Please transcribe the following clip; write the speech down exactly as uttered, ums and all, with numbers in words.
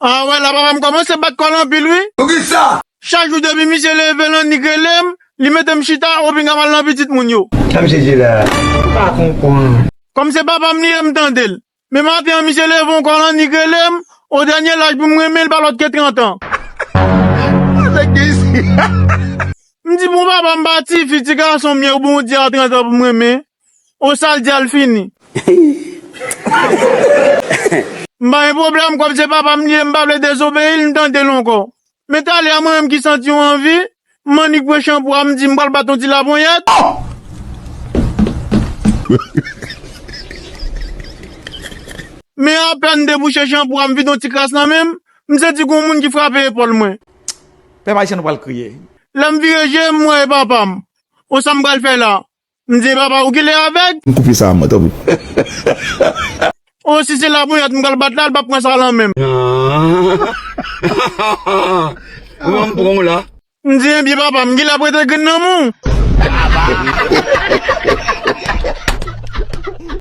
A wè la, papa m kòmanse bat kò l anpil, wi. Poukisa? Chak jou depi misye leve lannik rele m, li mete m chita, o pinga m al nan pitit moun yo. Sa misye di la? M pa konprann. Kòm se papa m li ye, m tande l. Men maten an, misye leve yon kò lannik rele m, o dènye laj pou m renmen l pa lòt ke trant an. Nèg ki isi. M di, bon, papa, m pa tifi, ti gason m ye, ou bon, ou di a trant an pou m renmen. O sa l di a l fini. M pa gen pwoblèm, kòm se papa m li ye, m pa vle dezobeyi l, m tande l ankò. Men talè a mwen menm ki santi yon anvi, m annik pran chanpou a, m di m pral bat yon ti laponyèt. Men apèn debouche chanpou a, m vide yon ti kras nan men m, m santi gon moun ki frape epòl mwen. Pèp ayisyen nou pral kriye. Lè m vire je m, m wè e papa m. O sa m pral fè la? M di, papa, ou kilè avèg? M koupe sa a mwen, tanpri. O, si se laponyèt m pral bat la, l p ap pran sa lan men m. Ou menm pran w la. M di, ebyen, papa, m genlè ap rete grenn nan men w.